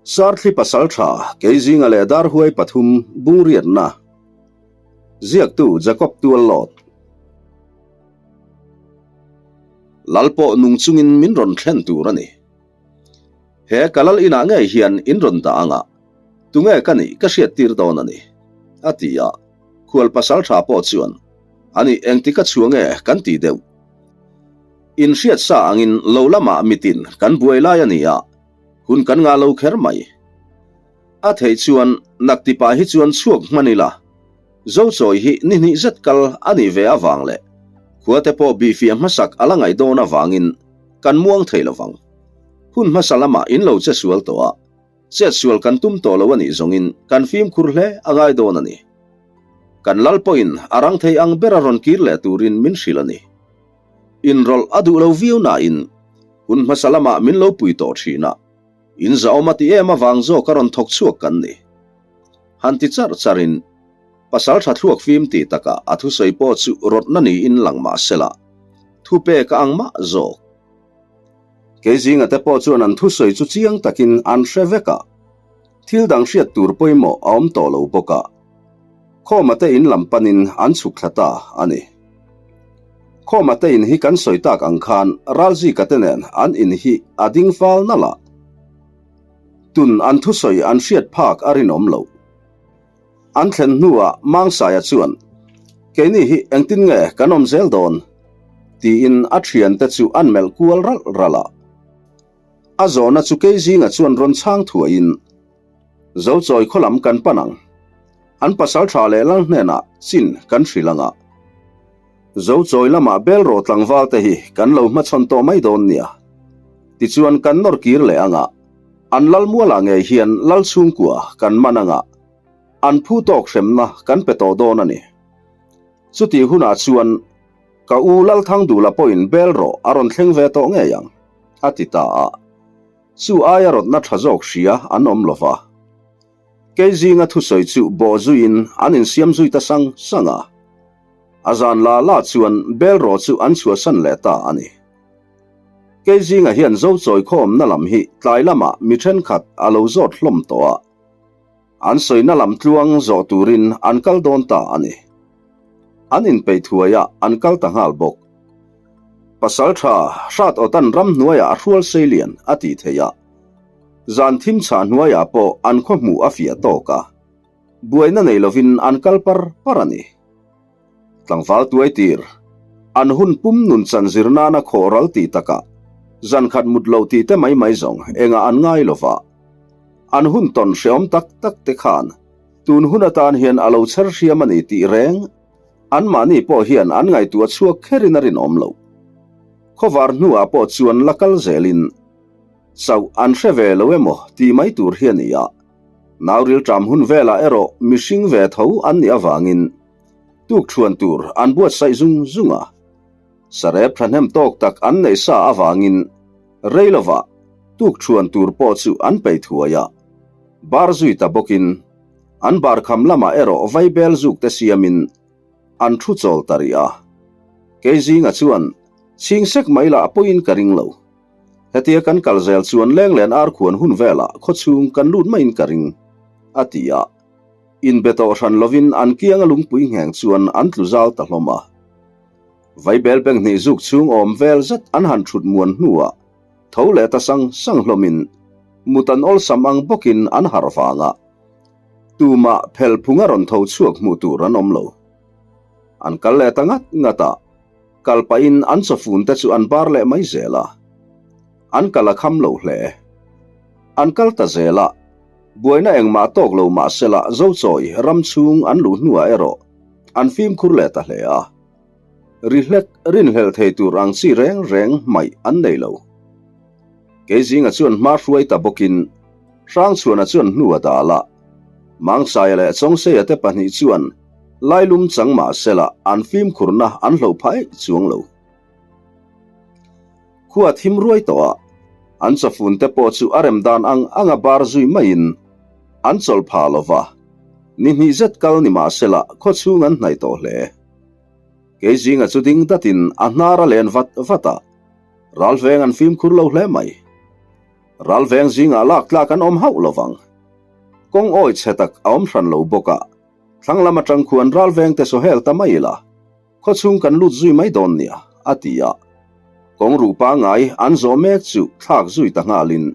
Sarthli Pasaltha Keizinga leh Darhuai pathum Bungriatna Ziaktu Jacob Tuallawt Lal pawh nung chungin min rawn thlen tur a ni. He ka lal inah ngei hian in rawn dah anga tunge ka nih ka hriattir dawn a ni, a ti a. Khual Pasaltha pawh chuan, Ani engtik a chhuah nge kan ti deuh. In hriat sa angin lo lamah mitin kan buai lai a ni a, Hun kan ngah lo kher mai. A theih chuan naktipa hi chuan chhuak hman ila, Zochawi hi ni hnih zet kal a nih ve avang leh khuate pawh bihfiah hmasak a la ngaih dawn avangin kan muang thei lovang. Hun hmasa lamah in lo che sual tawh a, chet sual kan tum tawh lo a nih zawngin kan fimkhur hle a ngai dawn a ni. Kan lal pawhin a rang thei ang bera rawn kir leh turin min hrilh a ni. Inrawlh a duh lo viau nain hun hmasa lamah min lo pui tawh thin a, in zahawm a ti em avang zawk a rawn thawk chhuak kan ni. Han ti charh charhin pasal tha thluak fim ti takah a thusawi pawh chu rawtna niin lang mah sela, thupek a ang mah zawk. Kei zinga te pawh chuan an thusawi chu chiang takin an hre vek a, thil dang hriat tur pawimawh a awm tawh lo bawk a. Khawma te in lam panin an chhuk thla ta a ni. Khawma te in hi kan sawi tak ang khan Ralzika te nen an in hi a ding fal nalh a. Tun an thusawi an hriat phak a rinawm lo. An thlen hnuah Mangsaia chuan, Keini hi engtin nge kan awm zel dawn? tiin a thiante chu an melh kual ralh ralh a. A zawhna chu Keizinga chuan rawn chhang thuaiin, Zochawi khaw lam kan pan ang. An pasal tha leh lal hnenah chin kan hrilh ang a. Zochawi lamah bel rawh tlangval te hi kan lo hmachhawn tawh mai dawn nia. Tichuan kan nawr kir leh ang a, an lal mualah ngei hian lal chhungkua kan man ang a, an phu tawk hremna kan pe tawh dawn a ni. Chutih hunah chuan ka u Lalthangdula pawhin bel rawh a rawn thleng ve tawh ngei ang, a ti ta a. Chu aia rawtna tha zawk hria an awm lo va. Kei zinga thusawi chu bawh zuiin an insiam zui ta sang sang a. A zan la la chuan bel rawh chu an chhuahsan leh ta a ni. Kei zinga hian Zochawi khawmna lam hi tlai lamah mi thenkhat a lo zawt hlawm tawh a. An sawina lam tluang zawh turin an kal dawn ta a ni. An inpeih thuai a, an kal ta nghal bawk. Pasal tha hrat awtan ramhnuaiah a hrual seilian a tih theih a. Zan thim chhah hnuaiah pawh an khaw hmuh a fiah tawk a. Buaina nei lovin an kal par par a ni. Tlangval tuai tir, an hun pum nun chan zir nana khawh ral tih takah zan khat mut lo tih te mai mai zawng engah an ngai lova. An hun tawn hreawm tak tak te khan tun hun atan hian a lo chher hriam a ni tih reng Anmahni pawh hian an ngaihtuah chhuak kherin a rinawm lo. Khawvar hnuah pawh chuan la kal zelin chauh an hre ve lo emaw tih mai tur hi a ni a. Nauril ṭam hun velah erawh mihring ve tho an nih avangin tukṭhuan tur an buatsaih zung zung a. Sarep ṭhahnem tawk tak an neih sa avangin rei lovah tukṭhuan tur pawh chu an peih thuai a. Bar zui ta bawkin An bar kham lamah erawh vaibel zuk te siamin an thu chawl ta rih a. Kei zinga chuan chhing sek mai lah pawhin ka ring lo. Hetia kan kal zel chuan lenglen ar khuan hun velah khawchhung kan lut maiin ka ring, a ti a. Inbe tawh hran lovin an kianga lungpui ngheng chuan an tlu zal ta hlawm a. Vaibel beng hnih zuk chhung awm vel zet an han thut muan hnuah tho leh ta sang sang hlawmin mut an awlsam ang bawkin an harh vang a. Tumah phel phunga rawn tho chhuak hmuh tur an awm lo. An kal leh ta ngat ngat a, kal pahin an chawfun te chu an bar leh mai zel a. An kal a kham lo hle. An kal ta zel a, buaina engmah tawk lo mah sela Zochawi ram chhung an luh hnuah erawh an fimkhur leh ta hle a. Ri hlek rinhlelh thei tur ang chi reng reng hmaih an nei lo. Kei zinga chuan hma hruai ta bawkin Hrangchhuana chuan hnu a dal a. Mangsaia leh Chawngseia te pahnih chuan lailum chang mah sela an fimkhurna an hloh phah eih chuang lo. Khua thim ruai tawh a, an chawfun te pawh chu a rem dan ang anga bar zui maiin an chawlh phah lo va, ni hnih zet kal ni mah sela khawchhung an hnaih tawh hle. Kei zinga chu ding datin a hnar a len vat vat a, ralveng an fimkhur lo hle mai. Ral veng zingah lak tlak an awm hauh lovang. Kawng awi chhe tak a awm hran lo bawk a, thlang lam atang khuan ral veng te sawhel ta mai ila, khawchhung kan lut zui mai dawn nia, a ti a. Kawng ruh pangngai an zawh mek chu thlak zui ta nghalin,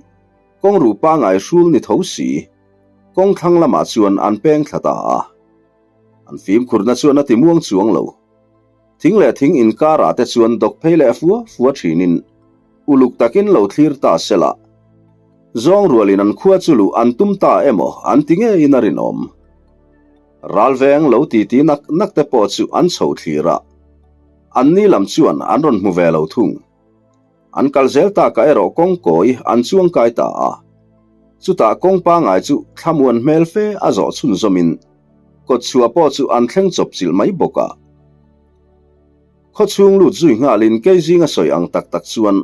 kawng ruh pangngai hrul ni tho si, kawng thlang lamah chuan an peng thla ta a. An fimkhurna chuan a ti muang chuang lo. Thing leh thing inkarah te chuan dawk phei leh fua fua thinin uluk takin lo thlir ta se la. Zawng rualin an khua chu luh an tum ta emaw an ti ngeiin a rinawm. Ralveng lo titi nak nak te pawh chu an chho thlir a, anni lam chuan an rawn hmu ve lo thung. An kal zel takah erawh kawng kawi an chuang kai ta a. Chutah kawng pangai chu thlamuan hmel fe a zawh chhunzawmin kawtchhuah pawh chu an thleng chawp chilh mai bawk a. Khawchhung lut zui nghalin kei zinga sawi ang tak tak chuan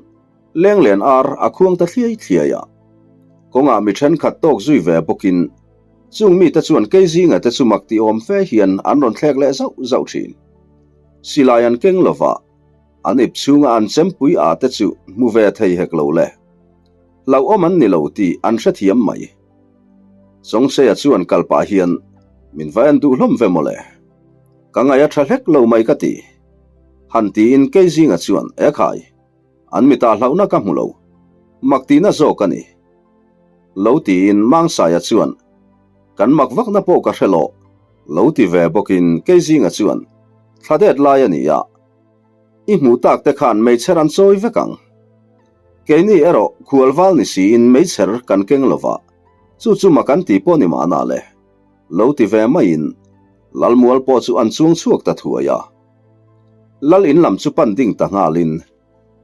lenglen ar a khuang ta thliai thliai a. Kawngah mi thenkhat tawk zui ve bawkin chung mite chuan kei zinga te chu mak ti awm fe hian an rawn thlek leh zauh zauh thin. Silai an keng lova. An ip chhunga an chempui a te chu hmu ve thei hek lo le. Hlauhawm an ni lo tih an hrethiam mai. Chawngseia chuan kal pah hian min va en duh hlawm ve mawle. Ka ngaih a tha hlek lo mai ka ti. Han tiin kei zinga chuan ekhai, an mitah hlauhna ka hmu lo. Mak tihna zawk a ni. Lo tiin Mangsaia chuan kan mak vakna pawh ka hre loh. Lo ti ve bawkin kei zinga chuan thla det lai a ni a. I hmuh tak te khan meichher an chawi vek ang. Keini erawh khualval ni siin meichher kan keng lo va, chu chu mak an ti pawh ni mahna le. Lo ti ve maiin Lalmual pawh chu an chuang chhuak ta thuai a. Lal in lam chu pan ding ta nghalin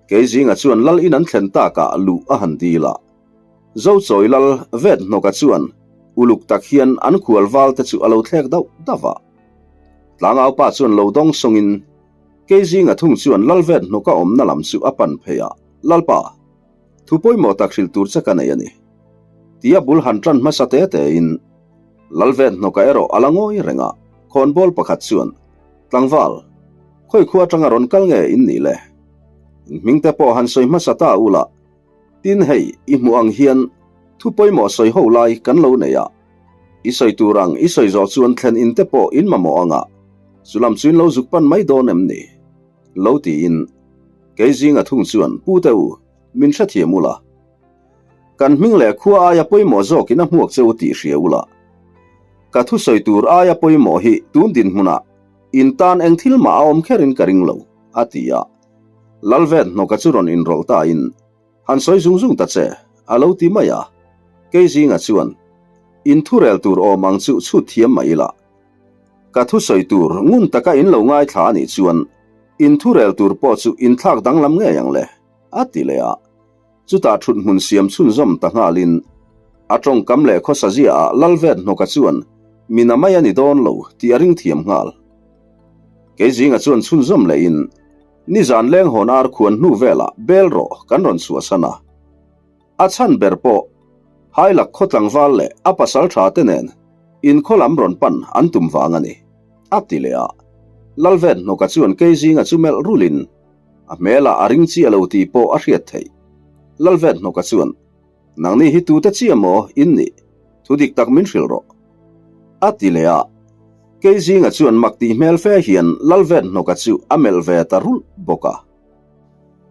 kei zinga chuan Lal in an thlen takah luh a han dil a. Zochawi Lal vet hnawka chuan uluk tak hian an khualval te chu a lo thlek dauh dauh a. Tlangau pa chuan lo dawng sawngin kei zinga thung chuan Lalvet hnawka awmna lam chu a pan phei a, Lalpa, thu pawimawh tak hrilh tur che ka nei a ni. Tia bul han tan hmasa te tein Lalvet hnawka erawh a la ngawi reng a, khawnbawl pakhat chuan, Tlangval, khawi khua atanga rawn kal nge in nih le? In hming te pawh han sawi hmasa ta ula, tin hei i hmuh ang hian thu pawimawh sawi ho lai kan lo nei a, I sawi tur ang i sawi zawh chuan thlen in te pawh in mamawh ang a, chu lam chu in lo zuk pan mai dawn em ni? Lo tiin kei zinga thung chuan Pu te u, min hrethiam ula. Kan hming leh khua aia pawimawh zawkin a hmuak che u tih hria ula. Ka thu sawi tur aia pawimawh hi tun dinhmunah in tan eng thil mah a awm kherin ka ring lo, a ti a. Lalvet hnawka chu rawn inrawlh tain Han sawi zung zung ta che, a lo ti mai a. Kei zinga chuan, In thurel tur awm ang chu chhut thiam mah ila. Ka thusawi tur ngun taka in lo ngaithla a nih chuan in thurel tur pawh chu in thlak danglam ngei ang le, a ti leh a. Chutah thut hmun siam chhunzawm ta nghalin a tawngkam leh khawsa ziaah Lalvet hnawka chuan mina mai a ni dawn lo tih a ring thiam nghal. Kei zinga chuan chhunzawm lehin, Nizan leng hawn ar khuan hnu velah bel rawh kan rawn chhuahsan a. A chhan ber pawh Hailak khaw tlangval leh a pasal tha te nen inkhaw lam rawn pan an tum vang a ni, a ti leh a. Lalvet hnawka chuan kei zinga chu melh rulin a hmelah a ring chiah lo tih pawh a hriat theih. Lalvet hnawka chuan Nangni hi tute chiah maw in nih? Thu dik tak min hrilh rawh. A ti leh a. Kei zinga chuan mak tih hmel fe hian Lalvet hnawka chu a melh ve ta rulh bawk a.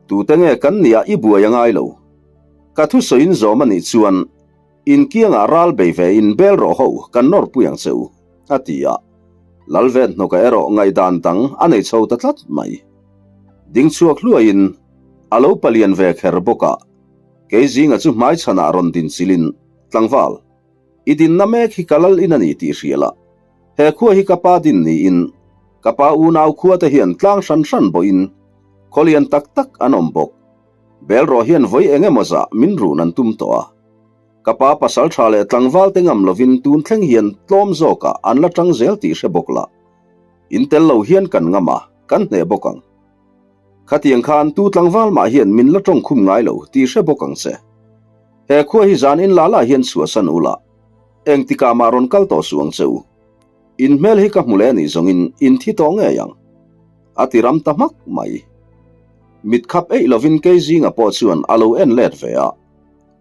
Tute nge kan nih a i buai a ngai lo. Ka thusawiin zawm a nih chuan in kiangah ral bei ve in bel rawh ho kan nawrpui ang che u, a ti a. Lalvet hnawka erawh ngaihdan dang a nei chho ta tlat mai. Ding chhuak hluaiin a lo palian ve kher bawk a. Kei zinga chu hmaichhanah rawn din chilin, Tlangval, i dinna mek hi ka lal in a ni tih hria la. He khua hi ka pa din niin, ka pa unau khua te hian tlang hran hran bawhin khaw lian tak tak an awm bawk. Bel rawh hian vawi eng emaw zah min run an tum tawh a. Ka pa pasal tha leh tlangval te ngam lovin tun thleng hian tlawm zawkah an la tang zel tih hre bawk la. In tel lo hian kan ngam a, kan hneh bawk ang. Khatiang khan tu tlangval mah hian min la tawng khum ngai lo tih hre bawk ang che. He khua hi zan in la la hian chhuahsan u la, engtikah mah rawn kal tawh suh ang che u. In hmel hi ka hmu leh anih zawngin in thi tawh ngei ang. A ti ram ta hmak mai. Mit khap eih lovin kei zinga pawh chuan a lo en let ve a.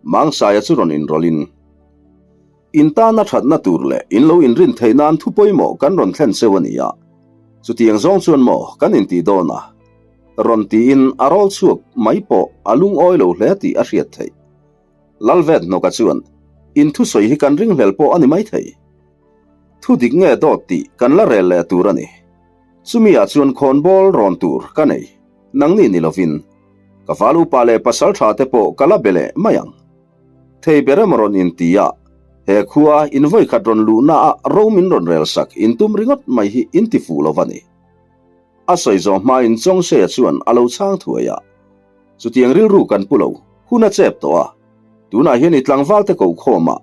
Mangsaia chu rawn inrawlhin, In tana thatna tur leh in lo inrin theih nan thu pawimawh kan rawn thlen cheu a ni a, chutiang zawng chuan maw kan intih dawn a? Rawn tiin a rawl chhuak mai pawh a lungawi lo hle tih a hriat theih. Lalvet hnawka chuan, In thusawi hi kan ringhlel pawh a ni maithei. Thu dik nge dawt tih kan la rel leh tur a ni. Chumi ah chuan khawnbawl rawn tur ka nei, nangni ni lovin. Ka val upa leh pasal tha te pawh ka la be leh mai ang. Thei ber emaw rawn inti a, he khua in vawikhat rawn luhna ah ro min rawn rel sak in tum ringawt mai hi in ti fuh lo va ni. A sawi zawh hmain Chawngseia chuan a lo chhang thuai a. Chutiang rilru kan pu lo, hun a chep tawh a. Tunah hian i tlangval te ko khawm a,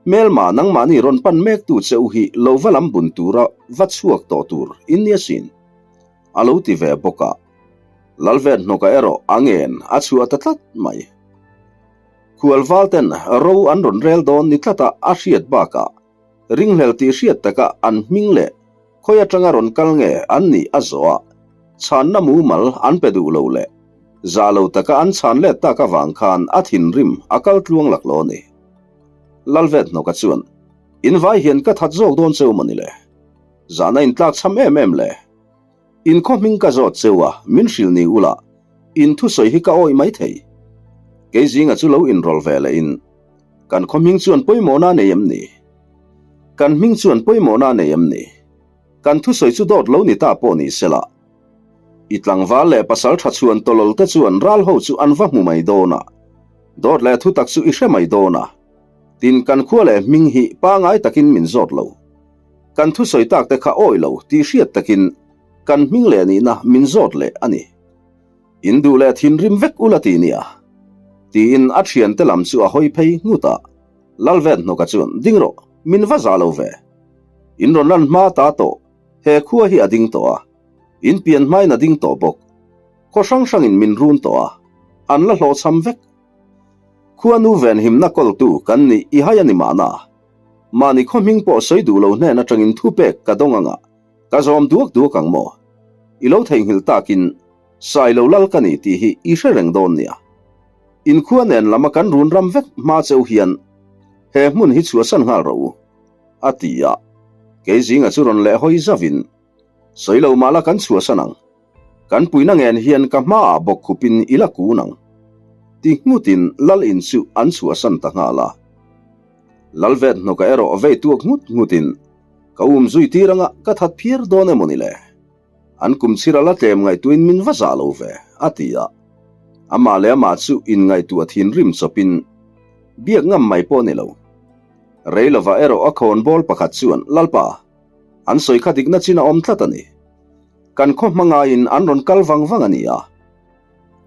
hmelma nangmahni rawn pan mek tu che u hi lo va lam bun tura va chhuak tawh tur in ni asin. A lo ti ve bawk a. Lalvet hnawka erawh a ngen a chhuah ta tlat mai. Khualval ten ro an rawn rel dawn ni tlata a hriat bakah ringhlel tih hriat taka an hming leh khawi atanga rawn kal nge an nih a zawh a, chhanna mumal an pe duh lo leh zah lo taka an chhan let tak avang khan a thinrim a kal tluang laklawh a ni. Lalvet hnawka chuan, In vai hian ka that zawk dawn cheu maw ni le? Zahna in tlak chham em em le? In khaw hming ka zawt cheu a, min hrilh ni ula, in thusawi hi ka awih mai thei. Kei zinga chu lo inrawlh ve leh in, Kan khaw hming chuan pawimawhna nei em ni? Kan hming chuan pawimawhna nei em ni? Kan thusawi chu dawt lo ni ta pawh ni sela. I tlangval leh pasal tha chhuan tawlawl te chuan ral ho chu an va hmu mai dawn a, dawt leh thutak chu i hre mai dawn a. Tin, kan khua leh hming hi pangai takin min zawt lo. Kan thusawi tak te kha awih lo tih hriat takin kan hming leh nihna min zawt leh a ni. In duh leh thinrim vek ula ti nia. Tiin a thiante lam chu a hawi phei nghut a. Lalvet hnawka chuan, Ding rawh, min va za lo ve. In rawn lan hma ta tawh, he khua hi a ding tawh a. In pian hmain a ding tawh bawk. Khaw hrang hrangin min run tawh a, an la hlawhchham vek. Khuanu venhimna kawltu kan nih i hai a ni mahna. Mahni khaw hming pawh sawi duh lo hnen atangin thupek ka dawng anga ka zawm duak duak ang maw? I lo theihnghilh takin Sailo lal ka ni tih hi i hre reng dawn nia. Inkhua nen lama kan run ram vek hma cheu hian he hmun hi chhuahsan nghal rawh u, a ti a. Kei zinga chu rawn leh hawi zavin, Sawi lo mahla kan chhuahsan ang. Kan puina ngen hian ka hmaah bawk khupin i la kun ang. Ti nghutin lal in chu an chhuahsan ta nghal a. Lalvet hnawka erawh vei tuak nghut nghutin, Ka um zui tir anga ka that phiar dawn emaw ni le? An kum chhir a la tlem ngaihtuahin min va zah lo ve, a ti a. Amah leh amah chu inngaihtuah thinrim chawpin biak ngam mai pawh a ni lo. Rei lovah erawh a khawnbawl pakhat chuan, Lalpa, an sawi kha dikna chin a awm tlat a ni. Kan khaw hmangaiin an rawn kal vang vang a ni a.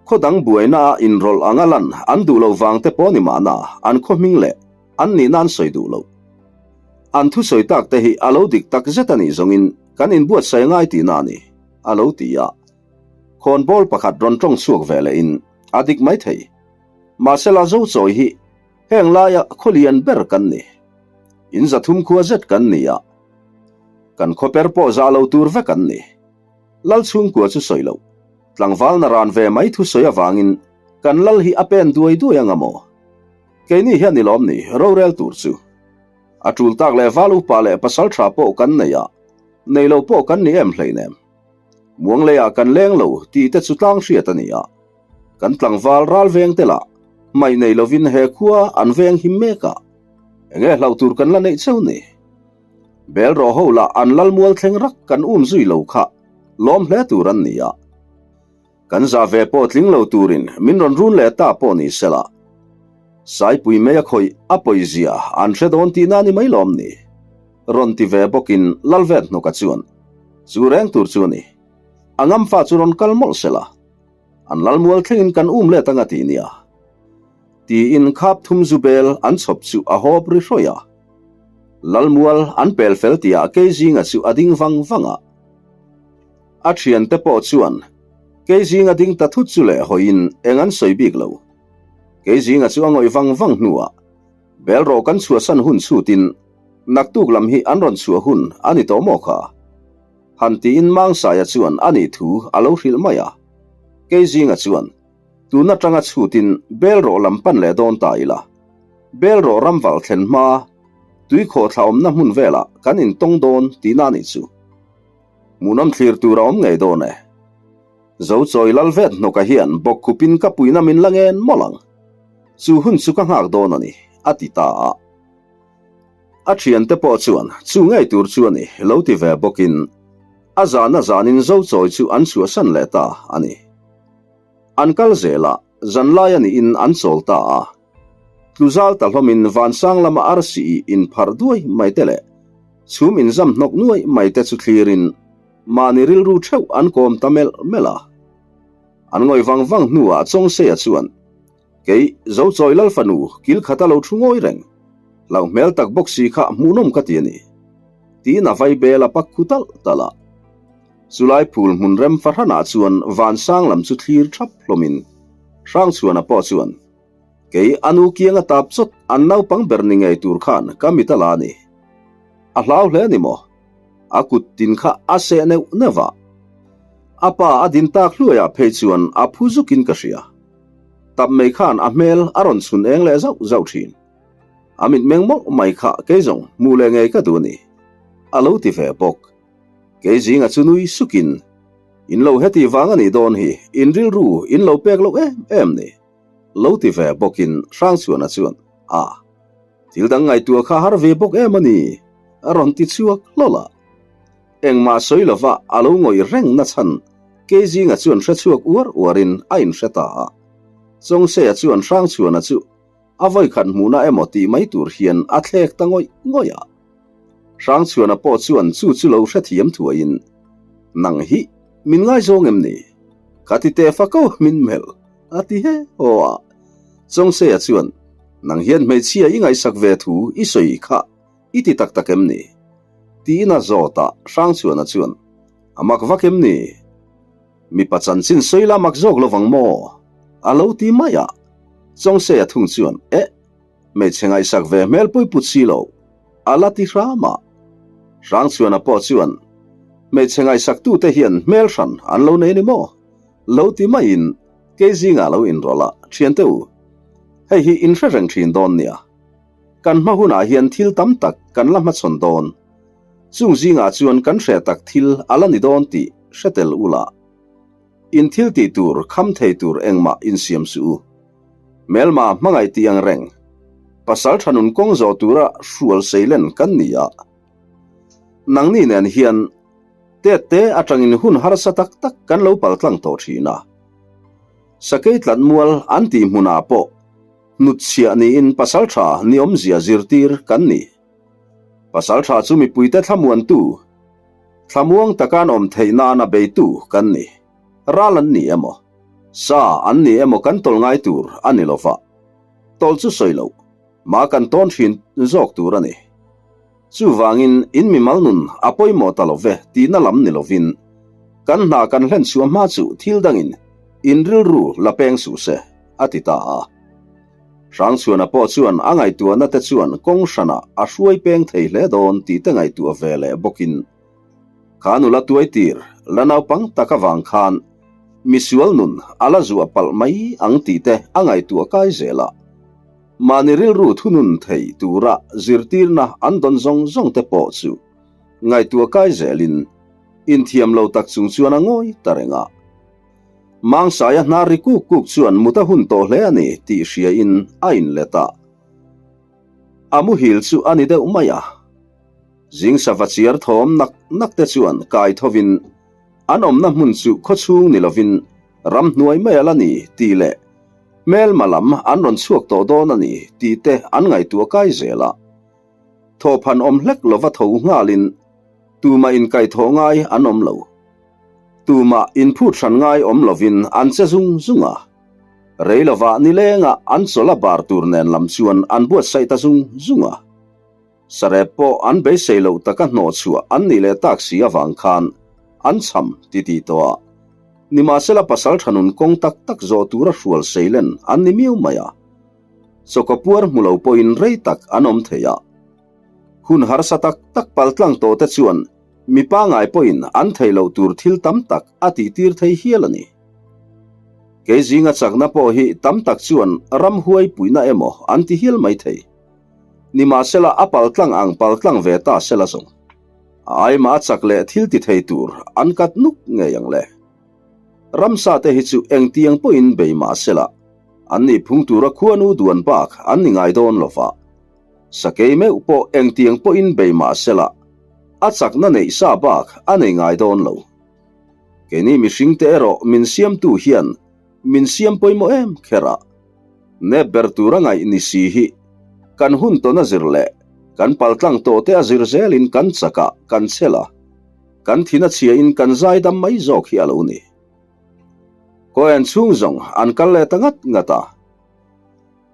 Khaw dang buaina a inrawlh anga lan an duh loh vang te pawh ni mahna an khaw hming leh an nihna an sawi duh loh. An thusawi tak te hi a lo dik tak zet a nih zawngin kan inbuatsaih a ngai tihna a ni, a lo ti a. Khawnbawl pakhat rawn tawng chhuak ve lehin a dik mai thei. Mahsela Zochawi hi heng laia khaw lian ber kan ni. In zathum khua zet kan ni a. Kan khawper pawh zah lo tur vek an ni. Lal chhungkua chu sawi loh. Tlangval na ran ve mai thusawi avangin kan lal hi a pen duai duai anga maw? Keini hian ni lawm ni rorel tur chu. A tul tak leh val upa leh pasal tha pawh kan nei a, nei lo pawh kan ni em hleinem. Muang leiah kan leng lo tih te chu tlang hriat a ni a. Kan tlangval ral veng te lah hmaih nei lovin he khua an veng him mek a. Enge hlauh tur kan la neih cheu ni? Bel rawh ho lah an lal mual thleng rak kan um zui lo kha lawm hle tur an ni a. Kan zah ve pawh tling lo turin min rawn run leh ta pawh ni sela. Saipui mai a khawih a pawizia an hre dawn tihna a ni mai lawm ni? Rawn ti ve bawkin Lalvet hnawka chuan chu reng tur chu a ni. A ngamfa chu rawn kal mawlh sela. An lal mual thlengin kan um let anga ti nia. Tiin khap thum zu bel an chhawp chu a hawp ri hrawih a. Lal mual an pel fel tihah Keizinga chu a ding vang vang a. A thiante pawh chuan Keizinga ding ta thut chu leh hawiin eng an sawi bik lo. Keizinga chu a ngawih vang vang hnuah bel rawh kan chhuahsan hun chhutin naktuk lam hi an rawn chhuah hun a ni tawh maw kha? Han tiin Mangsaia chuan a nih thu a lo hrilh mai a. Keizinga chuan tun atanga chhutin bel rawh lam pan leh dawn ta ila. Belrawh ramval thlen hma tuikhawh thla awmna hmun velah kan intawng dawn tihna a nih chu. Hmuhnawm thlir tur a awm ngei dawn e. Zochawi lal vet hnawka hian bawkkhupin ka puina min la ngen mawlh ang. Chu hun chu ka nghak dawn a ni, a ti ta a. A thiante pawh chuan chu ngei tur chu a ni lo ti ve bawkin a zan a zanin Zochawi chu an chhuahsan leh ta a ni. An kal zel a, zanlai a niin an chawl ta a. Tluzal ta hlawmin vansang lama arsi i inpharh duai mai te leh chhum inzam hnawk nuai mai te chu thlirin mahni rilru theuh an kawm ta melh melh a. An ngawih vang vang hnuah Chawngseia chuan, Kei, Zochawi Lal fanu, kil khata lo thu ngawi reng. Hlauh hmel tak bawk si kha hmuhnawm ka ti a ni. Tiin a vai bel a pak khu talh talh a. Chulai phul hmun rem fahranah chuan vansang lam chu thlir thap hlawmin Hrangchhuana pawh chuan, Kei, a nu kianga tap chawt an naupang ber ni ngei tur khan ka mit a la a ni. A hlau hle a ni maw? A kut tin kha a seh neuh neuh a. A pa a din tak hluaiah phei chuan a phu zukin ka hria. Tap mai khan a hmel a rawn chhun eng leh zauh zauh thin. A mitmeng mawlh mai kha kei zawng hmuh leh ngei ka duh a ni. A lo ti ve bawk. Kei zinga chu nui sukin, In lo heti vang a nih dawn hi, in rilru in lo pek loh em em ni. Lo ti ve bawkin Hrangchhuana chuan, A. Thil dang ngaihtuah kha har ve bawk em a ni, a rawn ti chhuak hlawlh a. Engmah sawi lova a lo ngawih reng na chhan Keizinga chuan hre chhuak uar uarin a inhre ta a. Chawngseia chuan Hrangchhuana chu a vawikhat hmuhna emaw tih mai tur hian a thlek ta ngawih ngawih a. Hrangchhuana pawh chuan chu chu lo hrethiam thuaiin, Nang hi min ngaizawng em ni? Ka ti teh fako min melh, a ti he haw a. Chawngseia chuan, Nang hian hmeichhia i ngaihsak ve thu i sawi kha i ti tak tak em ni? Tiin a zawt a, Hrangchhuana chuan, A mak vak em ni? Mipa chanchin sawi la mak zawk lo vang maw? A lo ti mai a. Chawngseia thung chuan, Eh, hmeichhe ngaihsak ve hmel pui put si lo, a la ti hram a. Hrangchhuana pawh chuan, Hmeichhe ngaihsaktute hian hmel hran an lo nei ni maw? Lo ti maiin kei zingah lo inrawlh a, Thiante u, hei hi inhre reng thin dawn nia. Kan hma hunah hian thil tam tak kan la hmachhawn dawn. Chung zingah chuan kan hre tak thil a la ni dawn tih hre tel u la. In thil tih tur kham thei tur engmah insiam suh u. Hmelma hmangaih tih ang reng. Pasal tha nun kawng zawh tura hrual seilen kan ni a. Nangni nen hian tet te atangin hun harsa tak tak kan lo paltlang tawh thin a. Sakei tlat mual an tih hmunah pawh Hnutchhiah niin pasaltha ni awmzia zirtir kan ni. Pasaltha chu mipuite thlamuantu, thlamuang taka an awm theih nana beitu kan ni. Ral an ni emaw, sa an ni emaw kan tawl ngai tur a ni lova, tawl chu sawi loh, mah kan tawn thin zawk tur a ni. Chuvangin in mimal nun a pawimawh ta lo ve tihna lam ni lovin, kan hna kan hlen chhuah hma chu thil dangin in rilru la peng suh se, a ti ta a. Hrangchhuana pawh chuan a ngaihtuahna te chuan kawng hranah a hruai peng thei hle dawn tih te ngaihtuah ve leh bawkin, Kha nula tuai tir la naupang tak avang khan misual nun a la zuah palh mai ang tih te a ngaihtuah kai zel a. Mahni rilru thunun thei tura zirtirna an dawn zawng zawng te pawh chu ngaihtuah kai zelin inthiam lo tak chung chuan a ngawi ta reng a. Mangsaia hnar ri kuk kuk chuan mut a hun tawh hle a ni tih hriain a inlet a. A muhil chu a ni deuh mai a. Zing sava chiar thawm nak nak te chuan kai thovin an awmna hmun chu khawchhung ni lovin ramhnuai mai a la ni tih leh Hmelma lam an rawn chhuak tawh dawn a ni tih te an ngaihtuah kai zel a. Thawhphan awm hlek lova tho nghalin tumah inkaihthawh ngai an awm lo. Tumah inphut hran ngai awm lovin an che zung zung a. Rei lovah nilengah an chawlh a bar tur nen lam chuan an buatsaih ta zung zung a. Sarep pawh an beisei loh taka hnawhchhuah an nih leh tak si avang khan an cham ti tih tawh a. Nimahsela pasal tha nun kawng tak tak zawh tura hrual seilen an ni miau mai a. Chawkaw puar hmu lo pawhin rei tak an awm thei a. Hun harsa tak tak paltlang tawh te chuan mi pangai pawhin an theih loh tur thil tam tak a tihtir thei hial a ni. Kei zinga chakna pawh hi tam tak chuan ramhuai puihna emaw an ti hial mai thei. Nimahsela a paltlang ang paltlang ve ta sela zawng. A aimah a chak leh thil ti thei tur an kat nuk ngei ang le. Ramsa te hi chu engtiang pawhin bei mah sela an nih phung tura khuanu duan bak an ni ngai dawn lo va. Sakei meuh pawh engtiang pawhin bei mah sela a chakna neih sa bak a nei ngai dawn lo. Keini mihringte erawh min siamtu hian min siam pawimawh em kher a, nep ber tura ngaih ni si hi kan hun tawn a zir leh kan paltlang tawhte a zir zelin kan chak a, kan chhel a, kan thin a chhiain kan zaidam mai zawk hi a lo ni. Kawian chhung zawng an kal leh ta ngat ngat a,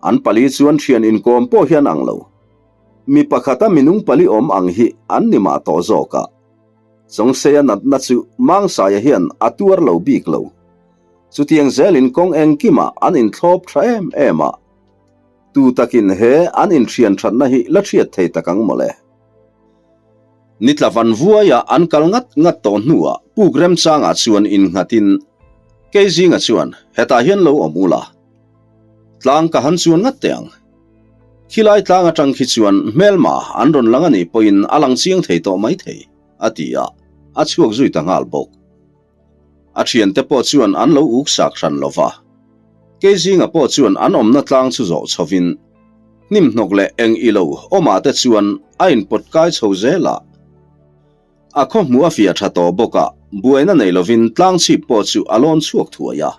an pali chuan thian inkawm pawh hian ang lo. Mi pakhata minung pali awm ang hi an ni mah tawh zawk a. Chawngseia natna chu Mangsaia hian a tuar lo bik lo. Chutiang zelin kawng engkimah an inthlawp tha em em a. Tu takin he an inthian thatna hi la hriat thei tak ang mawle. Nitla van vuaia an kal ngat ngat tawh hnuah puk remchangah chuan innghatin Keizinga chuan hetah hian lo awm ula. Tlang ka han chuan ngat teh ang. Khilai tlang atang khi chuan hmelma an rawn lang a nih pawhin a lang chiang thei tawh mai thei, a ti a, a chhuak zui ta nghal bawk. A thiante pawh chuan an lo uk sak hran lo va. Keizinga pawh chuan an awmna tlang chu zawh chhovin hnim hnawk leh eng ilo awmah te chuan a inpawt kai chho zel a. A khaw hmuh a fiah tha tawh bawk a, buaina nei lovin tlang chhip pawh chu a lawn chhuak thuai a.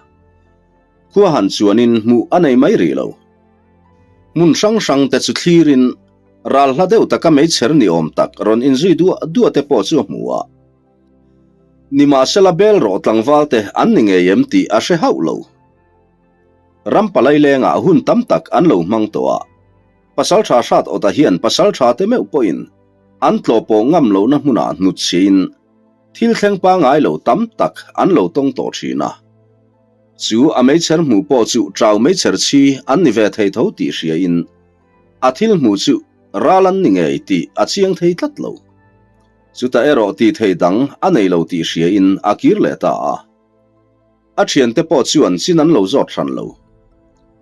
Khua han chuanin hmuh a nei mai rih lo. Hmun hrang hrang te chu thlirin ral hla deuh taka meichher ni awm tak rawn inzui duah duah te pawh chu a hmu a. Nimahsela bel rawh tlangval te an ni ngei em tih a hre hauh lo. Ram palai lengah hun tam tak an lo hmang tawh a, Pasaltha hrat awta hian pasaltha te meuh pawhin an tlawh pawh ngam lohna hmunah hnutchhiin thil thleng pangai lo tam tak an lo tawng tawh thin a. Chu a meichher hmuh pawh chu ṭau meichher chhi an ni ve thei tho tih hriain a thil hmuh chu ral an ni ngei tih a chiang thei tlat lo. Chutah erawh tih thei dang a nei lo tih hriain a kir leh ta a. A thiante pawh chuan chin an lo zawt hran lo.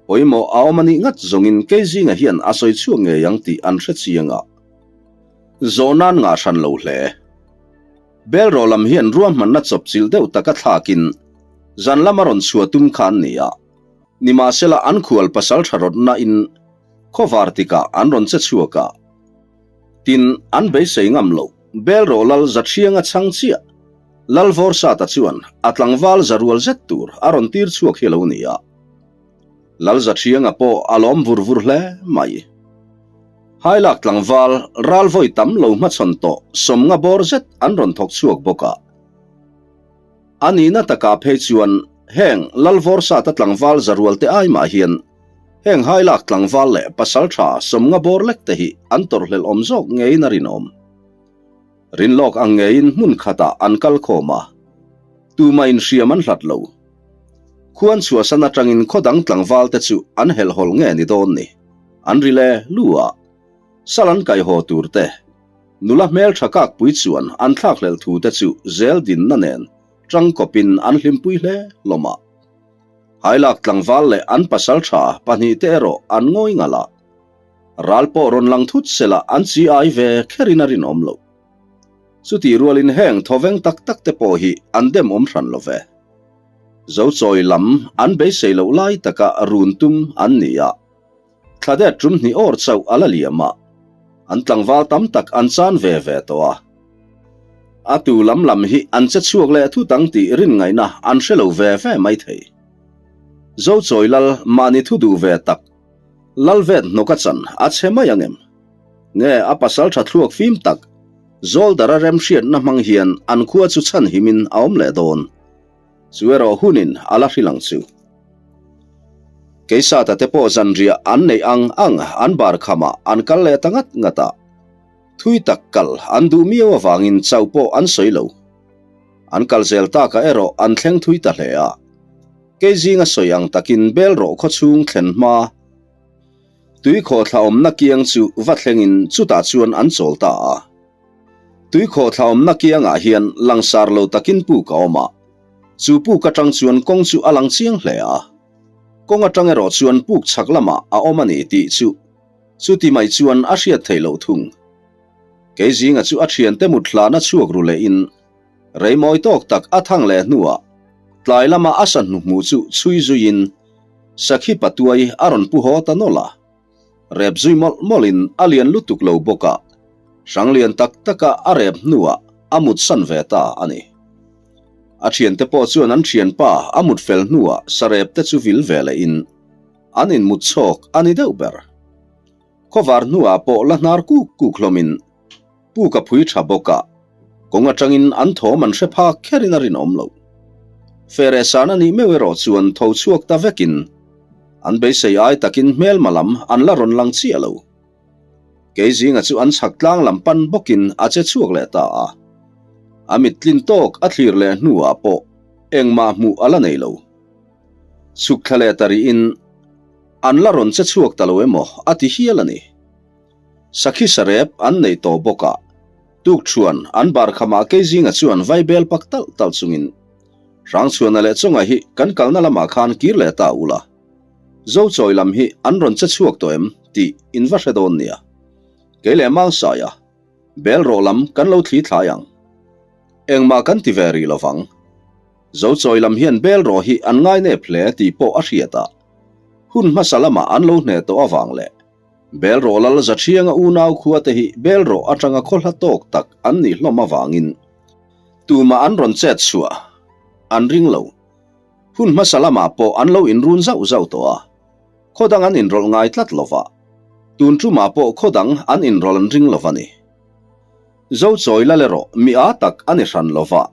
Pawimawh a awm a nih ngat zawngin Keizinga hian a sawi chhuak ngei ang tih an hre chiang a. Zawh nan ngah hran lo hle. Belraw lam hian ruahmanna chawp chilh deuh taka thlakin zan lama rawn chhuah tum kha an ni a. Nimahsela an khual pasal tha rawtna in khawvar tikah an rawn che chhuak a. Tin, an beisei ngam lo. Belraw lal Zathianga chhang chiah Lal Vawrsata chuan a tlangval za rual zet tur a rawn tir chhuak hi a lo ni a. Lal Zathianga pawh a lawm vur vur hle mai. Hailak tlangval ral vawi tam lo hmachhawn tawh sawmnga bawr zet an rawn thawk chhuak bawk a. A nihna takah phei chuan heng Lal Vawrsata tlangval za rual te ai mah hian heng Hailak tlangval leh pasaltha sawmnga bawr lek te hi an tawrhhlelh awm zawk ngeiin a rinawm. Rinlawk ang ngeiin hmun khatah an kal khawm a, tumah inhriam an hlat lo. Khuan chhuahsan atangin khaw dang tlangval te chu an helhhawlh nge ni dawn ni? An ri le lu a, sal an kaihaw tur te, nula hmeltha kakpui chuan an thlakhlelh thu te chu zel dinna nen tangkawpin an hlimpui hle hlawm a. Hailak tlangval leh an pasaltha pahnihte erawh an ngawi ngalh a. Ral pawh rawn lang thut sela an chi ai ve kherin a rinawm loh. Chutih rualin heng thawveng tak tak te pawh hi an dem awm hran lo ve. Zochawi lam an beisei loh lai taka run tum an ni a, thla det tum hnih awr chauh a la liam a, an tlangval tam tak an chan ve ve tawh a. A tu lam lam hi an che chhuak leh thut ang tih rin ngaihna an hre lo ve ve mai thei. Zochawi lal mahni thu duh ve tak Lalvet hnawk a chan a chhe mai ang em? Nge a pasal tha thluak fim tak, Zawldara remhriatna hmang hian an khua chu chhan himin a awm leh dawn. Chu erawh hunin a la hrilh ang chu. Keisata te pawh zanriah an neih ang ang an bar khamah an kal leh ta ngat ngat a. Thui tak kal an duh miau avangin chauh pawh an sawi lo. An kal zel takah erawh an thleng thui ta hle a. Kei zinga sawi ang takin bel rawh khaw chhung thlen hma tui khawhthla awmna kiang chu va thlengin chutah chuan an chawl ta a. Tui khawhthla awmna kiangah hian langsar lo takin puk a awm a. Chu puk atang chuan kawng chu a lang chiang hle a. Kawng atang erawh chuan puk chhak lamah a awm a ni tih chu chuti mai chuan a hriat theih loh thung. Keizinga chu a thiante mut hlana chhuak ru lehin rei mawi tawk tak a thang leh hnuah tlai lama a sa hnuhmuh chu chhui zuiin sakhi patuai a rawn pu haw ta nawlh a. Rep zui mawlh mawlhin a lian lutuk lo bawk a, hrang lian tak taka a rep hnuah a mut san ve ta a ni. A thiante pawh chuan an thianpa a mut fel hnuah sarep te chu vil ve lehin an inmut chhawk a ni deuh ber. Khawvar hnuah pawh la hnar kuk kuk hlawmin Puk a phui tha bawk a, kawng atangin an thawm an hre phak kherin a rinawm lo. Fere san a nih meuh erawh chuan tho chhuak ta vekin an beisei ai takin hmelma lam an la rawn lang chiah lo. Kei zinga chu an chhak tlang lam pan bawkin a che chhuak leh ta a. A mit tlin tawk a thlir leh hnuah pawh engmah hmuh a la nei lo. Chhuk thla leh ta rihin an la rawn che chhuak ta lo emaw a ti hial a ni. Sakhi sarep an nei tawh bawk a, tukṭhuan an bar khamah Keizinga chuan vaibel pak talh talh chungin Hrangchhuana leh Chawnga hi kan kalna lamah khan kir leh ta ula, Zochawi lam hi an rawn che chhuak tawh em tih in va hre dawn nia. Kei leh Mangsaia, bel rawh lam kan lo thli thlai ang. Engmah kan ti ve rih lovang. Zochawi lam hian bel rawh hi an ngainep hle tih pawh a hriat a, hun hmasa lamah an lo hneh tawh avang leh Belrawh lal Zathianga unau khua te hi Belrawh atanga khaw hla tawk tak an nih hlawm avangin tumah an rawn chet chhuah an ring lo. Hun hmasa lamah pawh an lo inrun zauh zauh tawh a, khaw dang an inrawlh ngai tlat lo va, tun tumah pawh khaw dang an inrawlh an ring lo va ni. Zochawi lal erawh mi â tak a ni hran lo va,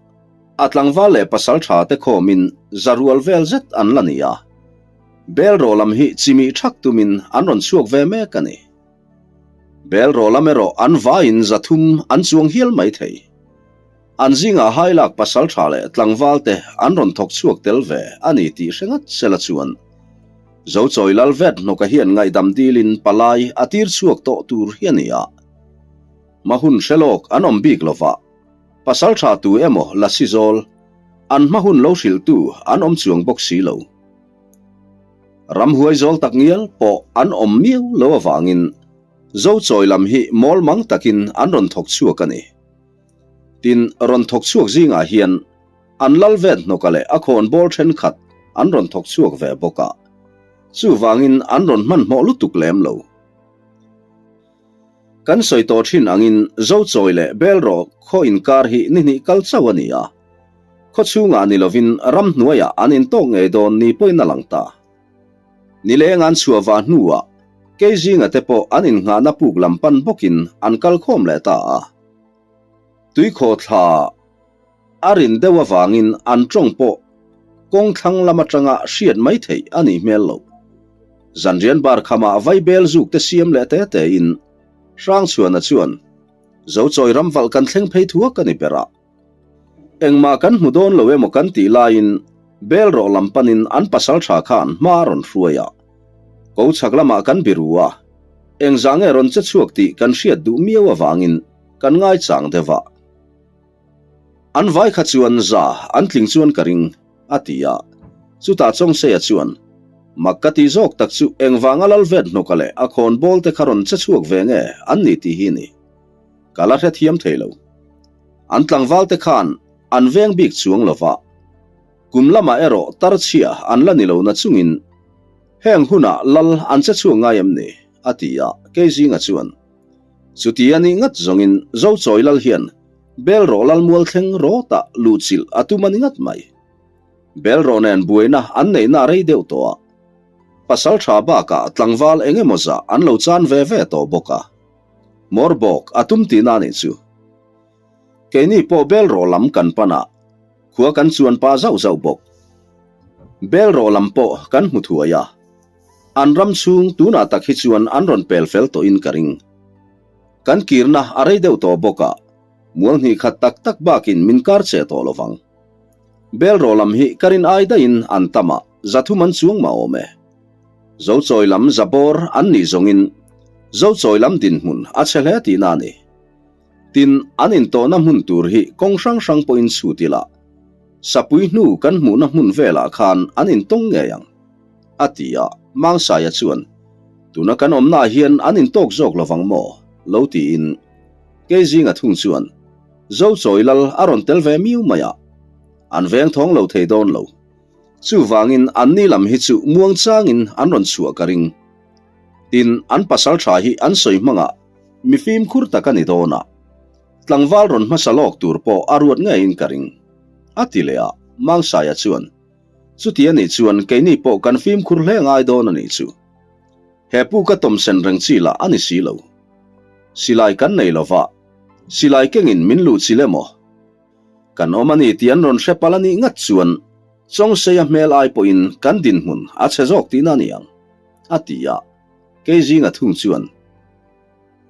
a tlangval leh pasal tha te khawmin zarual vel zet an la ni a. Bel rawh lam hi chimih thak tumin an rawn chhuak ve mek a ni. Bel rawh lam erawh an vaiin 300 an chuang hial mai thei. An zingah hailak pasal tha leh tlangval te an rawn thawk chhuak tel ve a ni tih hre ngat sela chuan Zochawi lal vet hnawka hian ngaihdam dilin palai a tir chhuak tawh tur hi a ni a. Hma hun hre lawk an awm bik lova, pasal tha tu emaw la si zawl an hma hun lo hrilhtu an awm chuang bawk si lo. Ramhuai zawl tak ngial pawh an awm miau lo avangin Zochawi lam hi mawl mang takin an rawn thawk chhuak a ni. Tin, rawn thawk chhuak zingah hian an lal vet hnawka leh a khawnbawl thenkhat an rawn thawk chhuak ve bawk a, chuvangin an rawn hmanhmawh lutuk lem lo. Kan sawi tawh thin angin Zochawi leh Belrawh khaw inkar hi ni hnih kal chauh a ni a. Khaw chhungah ni lovin ramhnuaiah an intawk ngei dawn ni pawhin a lang ta. Nileng an chhuah vah hnuah Keizinga te pawh an innghahna puk lam pan bawkin an kal khawm leh ta a. Tuikhaw thla A rin deuh avangin an tawng pawh kawng thlang lam atanga hriat mai theih a nih hmel loh. Zanrian bar khamah vaibel zuk te siam leh te tein Hrangchhuana chuan, Zochawi ramvalh kan thleng phei thuak a ni ber a. Engmah kan hmu dawn lo emaw kan tih laiin bel rawh lam panin an pasal tha khan hma a rawn hruai a. Ko chhak lamah kan biru a, engzah nge rawn che chhuak tih kan hriat duh miau avangin kan ngaichang deuh a. An vai kha chuan za an tling chuan ka ring, a ti a. Chutah Chawngseia chuan, Mak ka tih zawk tak chu engvanga lal vet hnawka leh a khawn bawl te kha rawn che chhuak ve nge an ni tih hi ni. Ka la hrethiam thei lo. An tlangval te khan an veng bik chuang lo va. Kum lamah erawh tar chhia an la ni lo na chungin heng hunah lal an che chhuak ngai em ni? a ti a, Keizinga chuan, Chuti a nih ngat zawngin Zochawi lal hian Bel rawh lal mual thleng rawtah luhchilh a tum a ni ngat mai. Bel rawh nen buaina an neihna a rei deuh tawh a, pasal tha bakah tlangval eng emaw zah an lo chan ve ve tawh bawk a, hmawr bawk a tum tihna a nih chu. Keini pawh bel rawh lam kan pan a, khua kan chuan pa zauh zauh bawk. Bel rawh lam pawh kan hmu thuai a, an ram chhung tunah tak hi chuan an rawn pel fel tawhin ka ring. Kan kirna a rei deuh tawh bawk a, mual hnih khat tak tak bakin min kar che tawh lo vang. Bel rawh lam hi ka rin ai daihin an tam a, 300 an chuang mah awm e. Zochawi lam za bawr an nih zawngin Zochawi lam dinhmun a chhe hle tihna a ni. Tin, an intawhna hmun tur hi kawng hrang hrang pawhin chhut ila. Sapui hnu kan hmuhna hmun velah khan an intawng ngei ang, a ti a. Mangsaia chuan, Tuna kan awmnaah hian an intawk zawk lovang maw? lo tiin Keizinga thung chuan, Zochawi lal a rawn tel ve miu mai a, an veng thawng lo thei dawn lo. Chuvangin anni lam hi chu muangchangin an rawn chhuah ka ring. Tin, an pasal tha hi an sawi hmangah mi fimkhur tak a ni dawn a, tlangval rawn hmasa lawk tur pawh a ruat ngeiin ka ring, a ti leh a. Mangsaia chuan, Chuti a nih chuan keini pawh kan fimkhur hle ngai dawn a nih chu. He pu ka tawmsen reng chi lah a ni si lo. Silai kan nei lo va, silai kengin min luh chil emaw? Kan awm a ni tih an rawn hre palh a nih ngat chuan Chawngseia hmel ai pawhin kan dinhmun a chhe zawk tihna a ni ang, a ti a. Kei zinga thung chuan,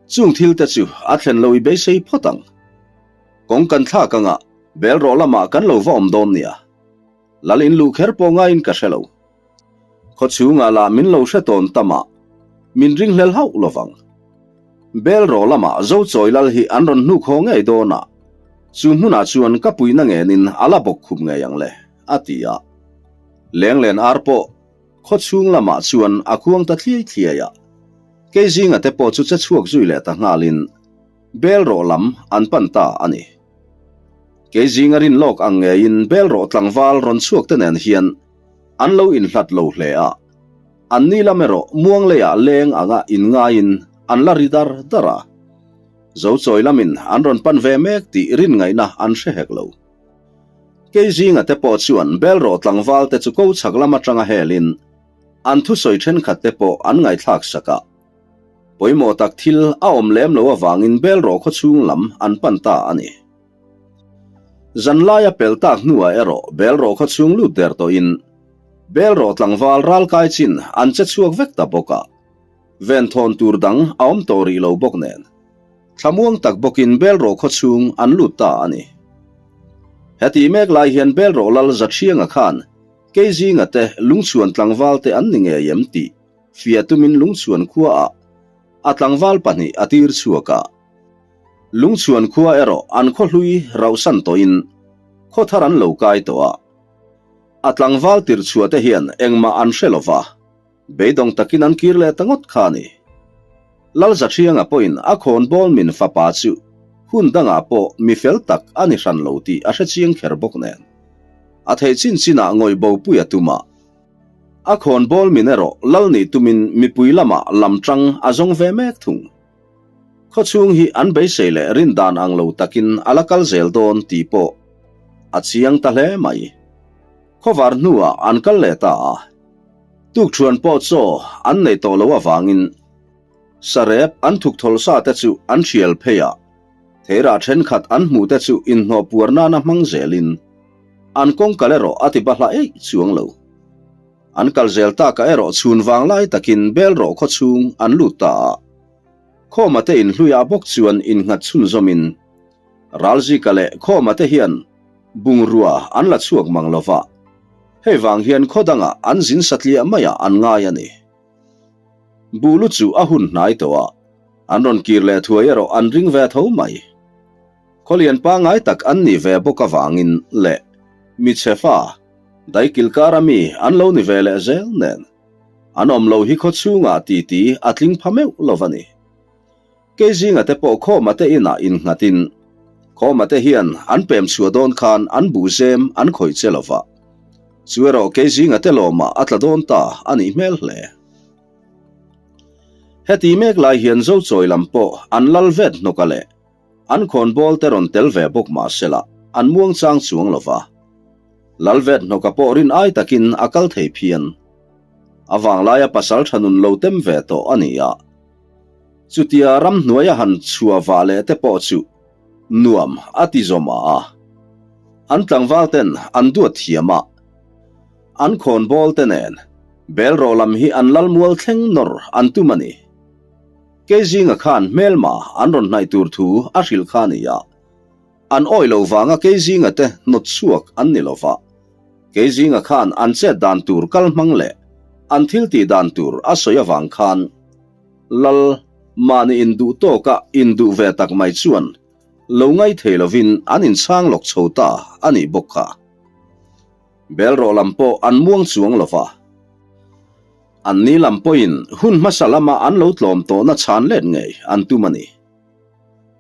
Chung thil te chu a thlen lo i beisei phawt ang. Kawng kan thlak anga bel rawh lamah kan lo va awm dawn nia. Lal in luh kher pawh ngaiin ka hre lo. Khaw chhungah lah min lo hre tawn tam a, min ringhlel hauh lo vang. Bel rawh lamah Zochawi lal hi an rawn hnuk haw ngei dawn a, chu hmunah chuan ka puihna ngenin a la bawk khup ngei ang le, a ti a. Lenglen ar pawh khaw chhung lamah chuan a khuang ta thliai thliai a. Kei zinga te pawh chu che chhuak zui leh ta nghalin Bel rawh lam an pan ta a ni. Kei zinga rin lawk ang ngeiin Bel rawh tlangval rawn chhuak te nen hian an lo inhlat lo hle a, anni lam erawh muang leiah leng anga inngaiin an la ri dar dar a. Zochawi lamin an rawn pan ve mek tih rin ngaihna an hre hek lo. Kei zinga te pawh chuan Belrawh tlangval te chu ko chhak lam atanga helin an thusawi thenkhat te pawh an ngaihthlak sak a. Pawimawh tak thil a awm lem lo avangin Belrawh khawchhung lam an pan ta a ni. Zanlaia pel tak hnuah erawh Belrawh khaw chhung lut der tawhin Belrawh tlangval ralkai chin an che chhuak vek ta bawk a, venthawn tur dang a awm tawh rih lo bawk nen thlamuang tak bawkin Belrawh khaw chhung an lut ta a ni. Heti mek lai hian Belrawh lal Zaṭhianga khan Keizinga te Lungchhuan tlangval te an ni ngei em tih fiah tumin Lungchhuan khuaah a tlangval pahnih a tir chhuak a. Lungchhuan khua erawh an khaw hlui rauhsan tawhin khaw thar an lo kai tawh a. A tlangval tirchhuah te hian engmah an hre lo va, beidawng takin an kir leh ta ngawt kha a ni. Lalzathianga pawhin a khawnbawl min fapa chu hun dangah pawh mi fel tak a ni hran lo tih a hre chiang kher bawk nen, a theih chin chinah ngawih bopui a tum a. A khawnbawl min erawh lal nih tumin mipui lamah lamtang a zawng ve mek thung. Khawchhung hi an beisei leh rin dan ang lo takin a la kal zel dawn tih pawh a chiang ta hle mai. Khawvar hnuah an kal leh ta a, tukṭhuan pawh chaw an nei tawh lo avangin sarep an thuk thawl sa te chu an ṭhial phei a, theirah ṭhenkhat an hmuh te chu inhnawh puar nana hmang zelin an kawng kal erawh a ti bahla eih chuang lo. An kal zel takah erawh chhun vang lai takin Belrawh khaw chhung an lut ta a. Khawma te inhluiah bawk chuan innghat chhunzawmin Ralzika leh Khawma te hian bungrua an la chhuak mang lo va, hei vang hian khaw dangah an zin satliah maiah an ngai a ni. Buhlu chu a hun hnai tawh a, an rawn kir leh thuai erawh an ring ve tho mai. Khawlian pangngai tak an nih ve bawk avangin leh mi chhe fa, daikil kara mi an lo ni ve leh zel nen, an awm lo hi khaw chhungah titi a tling pha meuh lo va ni. Kei zinga te pawh khawma te inah innghatin, khawma te hian an pem chhuah dawn khan an buhzem an khawih che lo va, chu erawh kei zinga te lawmah a tla dawn ta a nih hmel hle. Heti mek lai hian Zochawi lam pawh an lal vet hnawk a leh. An khawnbawl te rawn tel ve bawk mah sela, an muang chang chuang lo va. Lalvet hnawka pawh rin ai takin a kal thei phian. A vanglaia pasal tha nun lo tem ve tawh a ni a. Chutia ramhnuaia han chhuah vah leh te pawh chu nuam a ti zawm a. An tlangval ten an duat thiam a. An khawnbawl te nen bel rawh lam hi an lalmual thleng nawr an tum a ni. Kei zinga khan hmelma an rawn hnaih tur thu a hrilh kha a ni a, an awih loh vanga kei zinga te hnawt chhuak an ni lova. Kei zinga khan an chet dan tur kal hmang leh an thil tih dan tur a sawi avang khan Lal mahni induh tawka induh ve tak mai chuan lo ngai thei lovin an inchhang lawk chho ta a nih bawk kha. Belrawh lam pawh an muang chuang lo va. Anni lam pawhin hun hmasa lama an lo tlawm tawhna chhan let ngei an tum a ni.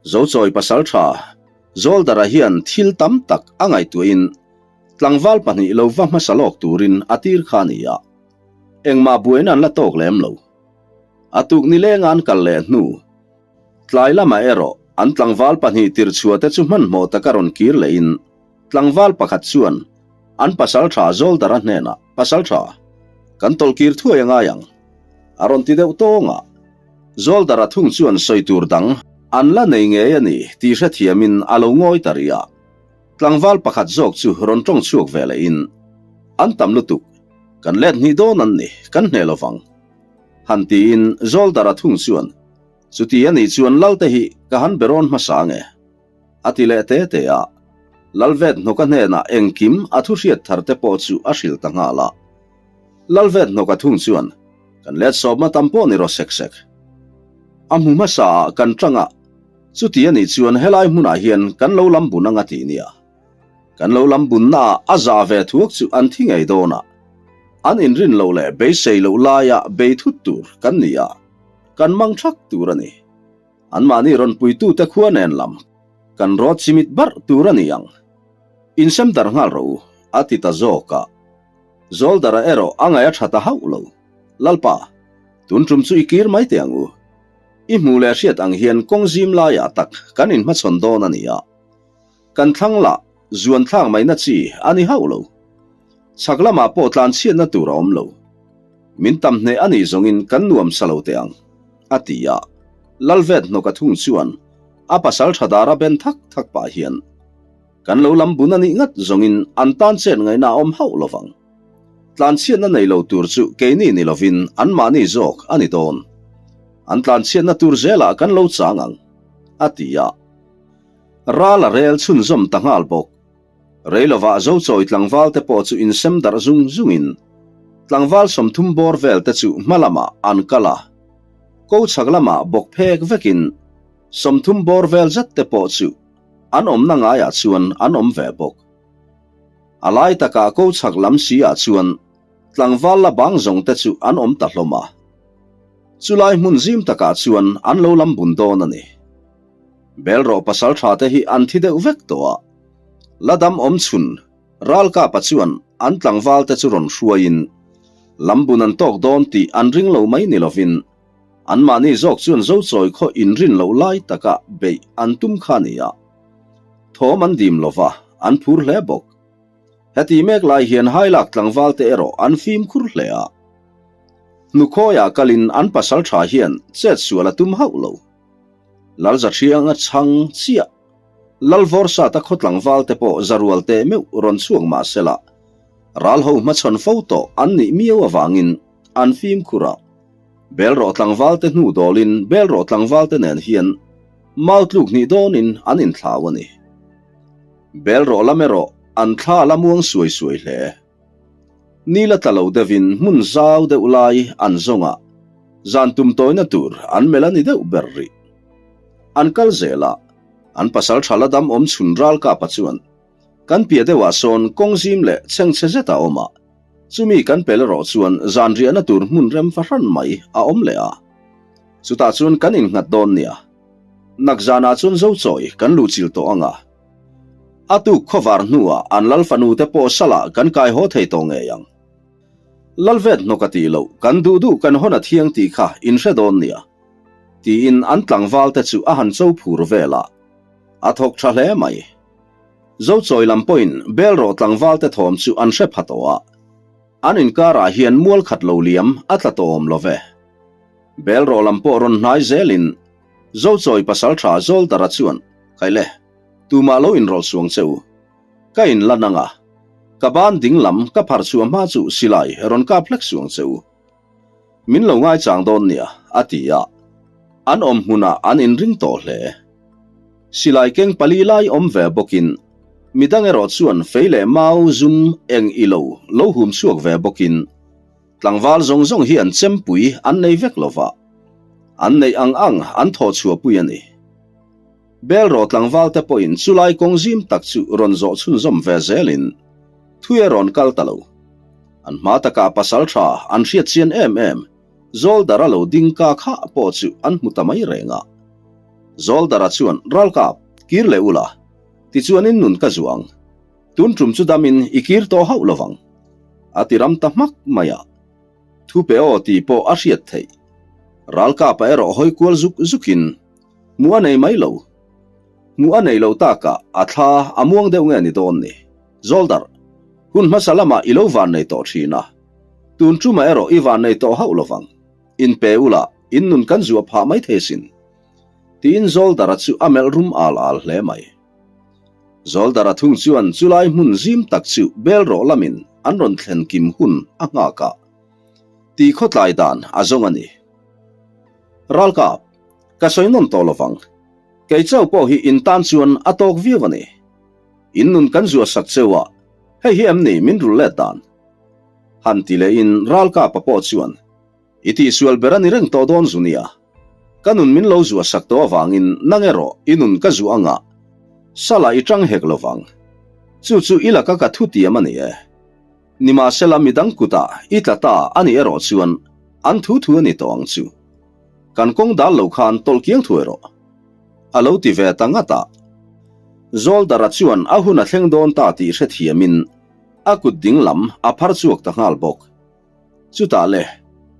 Zochawi pasaltha Zawldara hian thil tam tak a ngaihtuahin tlangval pahnih lo va hmasa lawk turin a tir kha a ni a, engmah buaina an la tawk lem lo. A tuk nilenga an kal leh hnu tlai lamah erawh an tlangval pahnih tirchhuahte chu hmanhmawh taka rawn kir lehin Tlangval pakhat chuan an pasaltha Zawldara hnenah, Pasaltha, kan tawlhkir thuai a ngai ang, a rawn ti deuh tawng a. Zawldara thung chuan sawi tur dang an la nei ngei a ni tih hrethiamin a lo ngawi ta rih a. Tlangval pakhat zawk chu rawn tawng chhuak ve lehin, An tam lutuk, kan let hnih dawn an ni, kan hneh lovang, han tiin Zawldara thung chuan, Chuti a nih chuan Lalte hi ka han berawn hmasa ange. A ti leh te te a, Lalvet hnawka hnenah engkim a thu hriat thar te pawh chu a hrilh ta nghal a. Lalvet hnawka thung chuan, Kan let sawpna tam pawh ni rawh sek sek. A hmu hmasa ah kan tang a, chuti a nih chuan helai hmunah hian kan lo lam bun anga ti nia. Kan lo lam bunna ah a za ve thuak chu an thi ngei dawn a. An inrin loh leh beisei loh laia bei thut tur kan ni a, kan mang thak tur a ni. Anmahni rawn puitute khua nen lam kan rawt chimit barh tur a ni ang. Insem darh nghal rawh u, a ti ta zawk a. Zawldara erawh a ngaih a tha ta hauh lo. Lalpa, tun tum chu i kir mai teh ang u. I hmuh leh hriat ang hian kawng zim laiah tak kan inhmachhawn dawn a ni a. Kan thlang lah zuan thlak maina chi a ni hauh lo. Chhak lamah pawh tlanchhiatna tur a awm lo. Min tam hneh a nih zawngin kan nuam sa lo teh ang, a ti a. Lalvet hnawka thung chuan a pasal tha dara ben thak thak pah hian, Kan lo lam bun a nih ngat zawngin an tan chet ngaihna a awm hauh lo vang. Tlanchhiatna nei lo tur chu keini ni lovin anmahni zawk a ni dawn. An tlanchhiatna tur zelah kan lo chang ang, a ti a. Ral a rel chhunzawm ta nghal bawk. Rei lovah Zochawi tlangval te pawh chu insem darh zung zungin tlangval 30 bawr vel te chu hma lamah an kal a. Ko chhak lamah bawk phek vekin 30 bawr vel zet te pawh chu an awmna ngaiah chuan an awm ve bawk. A lai takah ko chhak lam si ah chuan tlangval la bang zawng te chu an awm ta hlawm a. Chulai hmun zim takah chuan an lo lam bun dawn a ni. Belrawh pasal tha te hi an thi deuh vek tawh a, la dam awm chhun Ralkapa chuan an tlangval te chu rawn hruaiin lambun an tawk dawn tih an ring lo mai ni lovin anmahni zawk chuan Zochawi khaw inrin loh lai taka beih an tum kha a ni a, thawm an dim lova an phur hle bawk. Heti mek lai hian Hailak tlangval te erawh an fimkhur hle a, hnukhawiah kalin an pasal tha hian chetsual a tum hauh lo. Lalzathianga chhang chiah. Lalvawrsata khaw tlangval te pawh zarual teh meuh rawn chhuak mah sela, ral ho hmachhawn fo tawh an nih miau avangin an fimkhur a. Belrawh tlangval te hnu dawlin Belrawh tlangval te nen hian mau tluk hnih dawnin an inthlau a ni. Belrawh lam erawh an thla la muang suai suai hle. Ni la tla lo deuhin hmun zau deuh lai an zawng a, zan tum tawina tur an melh a ni deuh ber rih. An kal zel a, an pasal tha la dam awm chhun ral kapa chuan, Kan piah deuhah sawn kawng zim leh chhengchhe zet a awm a, chumi kan pel erawh chuan zan riahna tur hmun rem fahran mai a awm leh a, chutah chuan kan innghat dawn nia. Nak zanah chuan Zochawi kan luhchilh tawh ang a. A tuk khawvar hnuah an lal fanu te pawh salah kan kai haw thei tawh ngei ang. Lalvet hnawk a tih loh, kan duh duh kan hawn a thiang tih kha in hre dawn nia. Tiin an tlangval te chu a han cho phur vel a. A thawk tha hle mai. Zochawi lam pawhin Belrawh tlangval te thawm chu an hre pha tawh a. An inkarah hian mual khat lo liam a tla tawh awm lo ve. Belrawh lam pawh rawn hnai zelin Zochawi pasaltha Zawldara chuan, Kaile, tumah lo inrawlh suang che u. Ka inlan ang a, ka ban ding lam ka phar chhuah hma chu silai rawn kap hlek suang che u. Min lo ngaichang dawn nia, a ti a. An awm hmunah an inring tawh hle. Silai keng pali lai awm ve bawkin, midang erawh chuan fei leh mau zum eng ilo lo hum chhuak ve bawkin, Tlangval zawng zawng hi an chempui an nei vek lo va, an neih ang ang an thawh chhuahpui a ni. Belrawh tlangval te pawhin chulai kawng zim tak chu rawn zawh chhunzawm ve zelin. Thui a rawn kal ta lo. An hma takah pasal tha an hriat chian em em Zawldara lo ding ka khah pawh chu an hmu ta mai reng a. Zawldara chuan Ralkap, kir leh ula, tichuan in nun ka zuang. Tun tum chu damin i kir tawh hauh lovang. A ti ram ta hmak mai a. Thu pe aw tih pawh a hriat theih. Ralkapa erawh hawi kual zuk zukin hmuh a nei mai lo. Hmuh a nei lo takah a thla a muang deuh nge ni dawn ni. Zawldar, hun hmasa lamah i lo van nei tawh thin a. Tun tumah erawh i van nei tawh hauh lovang. Inpe ula, in nun kan zuah phah mai thei sin. Tiin Zawldara chu a melh rum al al hle mai. Zawldara thung chuan chulai hmun zim tak chu bel rawh lamin an rawn thlen kim hun a nghak a, tih khawtlai dan a zawng a ni. Ralkap, ka sawi nawn tawh lovang. Kei chauh pawh hi in tan chuan a tawk viau a ni. In nun kan zuah sak cheu a, hei hi em ni min rul let dan? Han ti lehin Ralkapa pawh chuan I tihsual ber a ni reng tawh dawn zu nia. Ka nun min lo zuah sak tawh avangin nang erawh i nun ka zuah anga Sala i tang hek lovang. Chu chu i laka ka thutiam a ni e. Nimahsela midang kutah i tla ta a nih erawh chuan an thu thu a ni tawh ang chu. Kan kawng dal lo khan tawlh kiang thuai rawh. A lo ti ve ta ngat a. Zawldara chuan a hun a thleng dawn ta tih hrethiamin a kut ding lam a phar chhuak ta nghal bawk. Chutah le,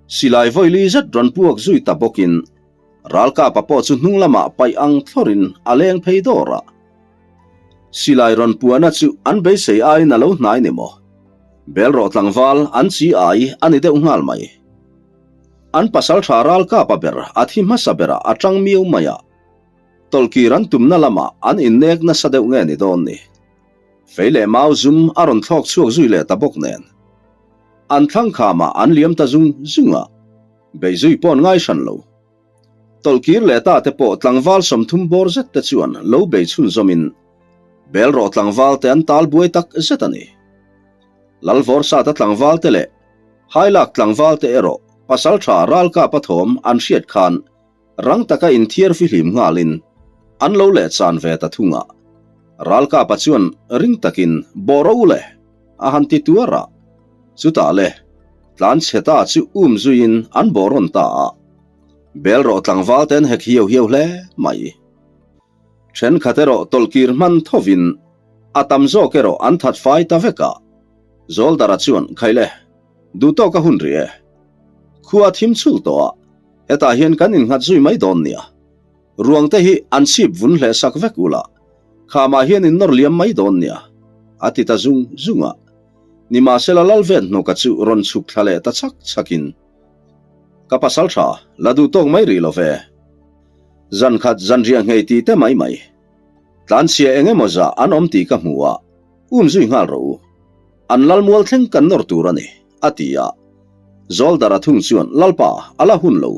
silai vawili zet rawn puak zui ta bawkin Ralkapa pawh chu hnung lamah paih ang thlawrin a leng phei dawr a. Silai rawn puahna chu an beisei aiin a lo hnai ni maw? Belrawh tlangval an chi ai a ni deuh nghal mai. An pasaltha Ralkapa ber a thi hmasa berah a tang miau mai a. Tawlhkir an tumna lamah an innek nasa deuh nge ni dawn ni? Fei leh mau zum a rawn thlawk chhuak zui leh ta bawk nen. An thlang khamah an liam ta zung zung a, beihzui pawh an ngai hran lo. Tawlhkir leh ta te pawh tlangval 30 bawr zet te chuan lo bei chhunzawmin Belrawh tlangval te an tal buai tak zet a ni. Lalvawrsata tlangval te leh Hailak tlangval te erawh pasaltha ralkapa thawm an hriat khan Rang taka inthiar fihlim nghalin an lo leh chan ve ta thung a. Ralkapa chuan ring takin bawh rawh u le a han ti tuar a. Chutah le tlan chhe ta chu um zuiin an bawh rawn ta a. Bel rawh tlangval te an hek hiau hiau hle mai. Thenkhat erawh tawlhkir hman thovin a tam zawk erawh an that fai ta vek a. Zawldara chuan Khaile, duhtawk a hun rih e. Khua thim chhul tawh a. Hetah hian kan innghat zui mai dawn nia. Ruang te hi an chhip vun hleh sak vek ula, khamah hian in nawr liam mai dawn nia, a ti ta zung zung a. Nimahsela Lalven hnawka chu rawn chhuk thla leh ta chak chakin, Ka pasal tha, la duh tawk mai rih lo ve. Zan khat zanriah nghei tih te mai mai. Tlanchhia eng emaw zah an awm tih ka hmu a, um zui nghal rawh u. An lalmual thleng kan nawr tur a ni, a ti a. Zawldara thung chuan, Lalpa, a la hun lo.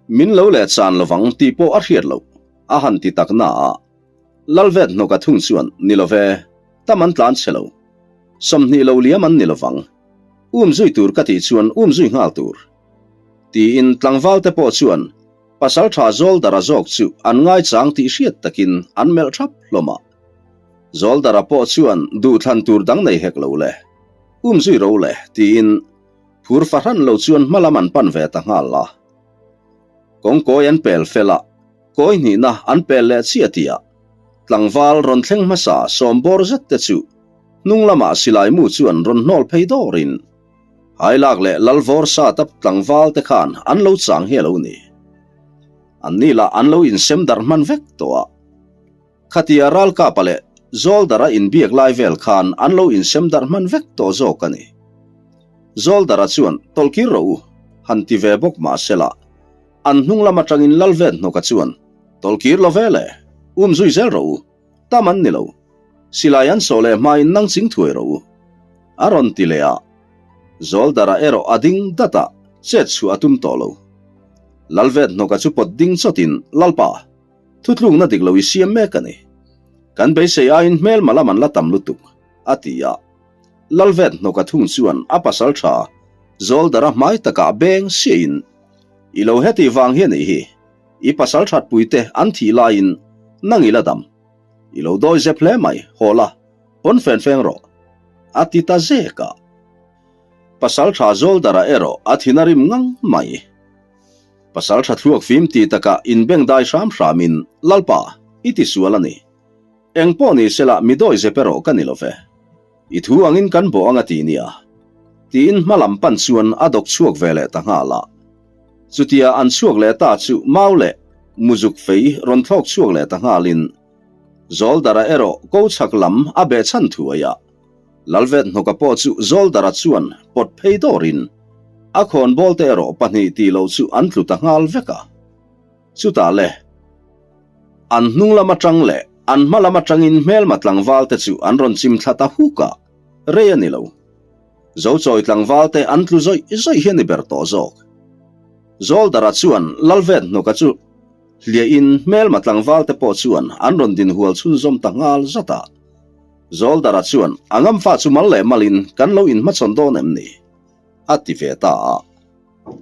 Min lo leh chan lovang tih pawh a hriat loh, a han ti tak na a. Lalvet hnawka thung chuan, Ni lo ve, tam an tlan che lo. 20 lo liam an ni lovang. Um zui tur ka tih chuan um zui nghal tur. Tiin tlangvalte pawh chuan pasaltha Zawldara zawk chu an ngaichang tih hriat takin an melh thap hlawm a. Zawldara pawh chuan duhthlan tur dang nei hek lo le, um zui ro le tiin phur fahran lo chuan hma lam an pan ve ta nghal a. Kawngkawi an pel fel a, kawi hnihna an pel leh chiah tihah tlangval rawn thleng hmasa sawm bawr zet te chu hnung lamah silai mu chuan rawn hnawl phei dawrin Hailak leh Lalvawr sa tap tlangval te khan an lo chang hi a lo ni. Anni lah an lo insem darh hman vek tawh a. Khatia Ralkapa leh Zawldara inbiak lai vel khan an lo insem darh hman vek tawh zawk a ni. Zawldara chuan tawlhkir rawh u, han ti ve bawk mah sela, an hnung lam atangin Lalvet hnawka chuan tawlhkir lo ve le, um zui zel rawh u, tam an ni lo, silai an sawh leh hmain nang ching thuai rawh u, a rawn ti leh a. Zawldara erawh a ding dat a, chet chhuah a tum tawh lo. Lalvet hnawka chu pawt ding chawtin, Lalpa! Thutlukna dik lo i siam mek a ni. Kan beisei aiin hmelma lam an la tam lutuk, a ti a. Lalvet hnawka thung chuan a pasal tha Zawldara hmai takah beng siahin, I lo hetih vang hi a nih hi, i pasal thatpuite an thih laiin nang i la dam. I lo dawi zep hle mai, haw la, pawn fen feng rawh. a ti ta zek a. Pasalṭha Zawldara erawh a thin a rim ngang mai. Pasalṭha thluak fim ti takah inbengdai hram hramin, Lalpa, i ti sual a ni. Eng pawh ni sela mi dawi zep erawh ka ni lo ve. I thu angin kan bawh ang a ti nia. Tiin hma lam pan chuan a dawk chhuak ve leh ta nghal a. Chutia an chhuak leh ta chu mau leh muzuk fei rawn thlawk chhuak leh ta nghalin Zawldara erawh ko chhak lam a beh chhan thuai a. Lalvet hnawka pawh chu Zawldara chuan pawt phei dawrin a khawnbawl te erawh pahnih tih loh chu an tlu ta nghal vek a. Chutah le, an hnung lam atang leh an hma lam atangin hmelma tlangval te chu an rawn chim thla ta huk a, rei a ni lo. Zochawi tlangval te an tlu zawih zawih hi a ni ber tawh zawk. Zawldara chuan Lalvet hnawka chu hliahin hmelma tlangval te pawh chuan an rawn din hual chhunzawm ta nghal zat a. Zawldara chuan a ngamfa chu mal leh malin kan lo inhmachhawn dawn em ni? a ti ve ta a.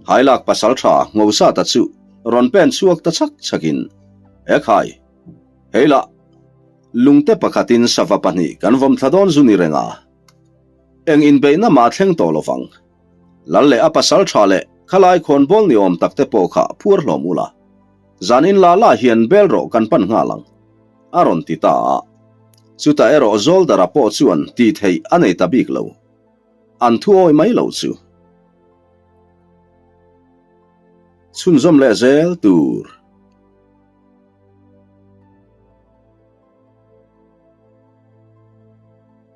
Hailak pasaltha Ngosata chu rawn pen chhuak ta chhak chhakin, Ekhai, hei lah, lungte pakhatin sava pahnih kan vawm thla dawn zu ni reng a, eng inbeihna mah thleng tawh lo vang. Lal leh a pasaltha leh khalai khawnbawl ni awm takte pawh kha phuar hlawm ula, zanin la la hian bel rawh kan pan nghal ang, a rawn ti ta a. Chutah erawh Zawldara pawh chuan tih theih a nei ta bik lo. An thu awi mai lo chu. Chhunzawm leh zel tur.